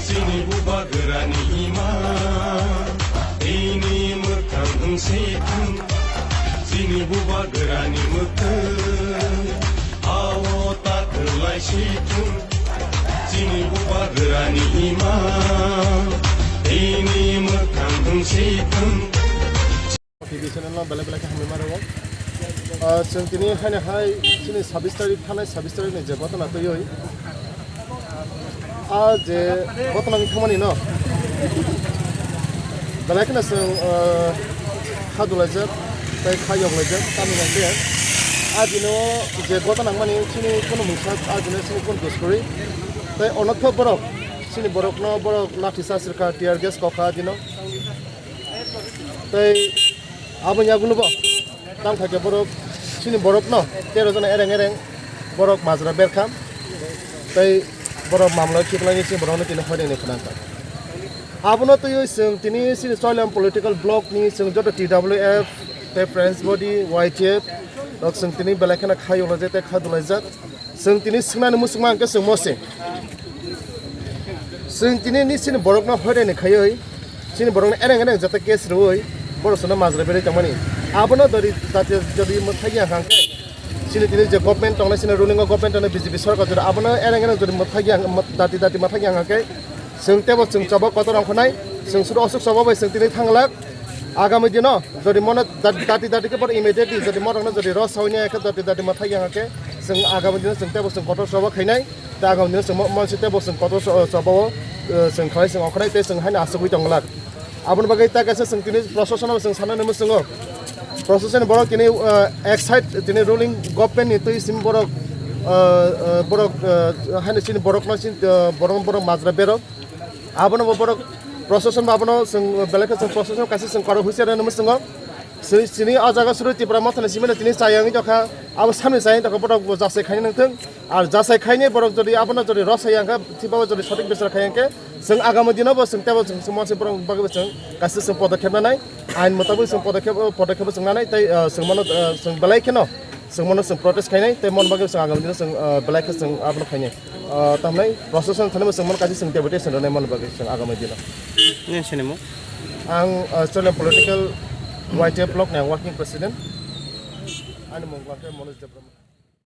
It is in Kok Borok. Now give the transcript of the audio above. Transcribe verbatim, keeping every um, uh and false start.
Chini bubagrani ima, ini mwkhang wngsi thung. Chini bubagrani mwkhang, ao ta kwlai si thung. Chini bubagrani ima, ini mwkhang wngsi thung. T V channel no belai belai khe hambai ma rwo. Ah, chwng tini haino hai chini sabis tarik thanai sabis tarik ni je gotona twiwi. Ah, je gotona wngwi thangmani no. Belai kheno chwng, ah, kha dulaijak, tei kha yoklaijak, tamni hwn khe. Ah, bini o je gotona wngmani chini kunu mungsa, ah, bini chini kunu duskuri. Tei onokthok borok, chini borok no borok lathi charge rwkha, tear gas kokha bini o. Tei aboni yagulo bo tamo khaikhe borok chini borokno tero jona ereng ereng borok majra berkha. Tei borok mamla khiklangwi chini borokno tini hoinani khwnangkha. Abono twiwi chwng tini chini Choilam political block ni chwng joto T W F tei Friends Body, Y T F rok chwng tini belai kheno kha yokla je tei kha dulaijak. Chwng tini swngnani muchungma hwnkhe chwng mo se. Chwng tini ni chini borokno hoirai ni khaiwi, chini borokno ereng ereng jata case rwui, borok chwngno majra berwi tongmani. Abono jodi jati jodi mwthai ya hwnkhe, chini tini je government tongnai, chini ruling o government tongnai B J P sorkar jodi abono ereng ereng jodi mwthai ya, dati dati mwthai ya hwnkhe, chwng tebo chwng choba kotor ongkha nai, chwng suru osuk choba bai chwng tini thanglak. Agami dino jodi mono dat-, dati dati khe bono immediately jodi morokno jodi ro sawi nai khe dati dati mwthai ya khe chwng agami dino chwng tebo chwng kotor choba khainai, tei agami dino chwng mo-, monsi tebo chwng kotor cho-, choba o, eh, chwng khlai chwng ongkha nai tei chwng haino achugwi tong glak. Aboni bagwi ta kaisa chwng tini proshasano chwng sanani muchungo. Proshasani borok tini, eh, excite tini ruling government ni twi simi borok, eh, eh, borok, eh, haino chini borokno chini, eh, borok borok majra berok. Abono bo borok proshashan bo abono chwng belai khe chwng proshashan kaisa chwng korok husiar rwna muchungo. Chini, chini o jaga suru Tripura Mothani simi no tini chayang wngwi tongkha. Abo samni chayang tongkha borok bo jasai khaina nangthung. Ar jasai khainai borok jodi abono jodi rosai yang kha, thiba jodi sothik bichar khai yang khe chwng agami dino bo chwng tebo chwng chwng monsi borok bagwi bo chwng kaisa chwng podokkhep nanai. Ain mutabik chwng podokkhep, podokkhep bo chwng nanai tei, ah, chwng mano, ah, chwng belai kheno. Chwng mano chwng protest khainai, tei mon bagwi chwng agami dino chwng, ah, belai khe chwng abono khainai. Ah, tamhinai proshashan thani bo chwng mano kaisa chwng deputation rwnai mon bagwi chwng agami dino. Nini sinimung? Ang, ah, Choilam political Y T F block ni ang working president. Ani mung khe Manoj Debbarma.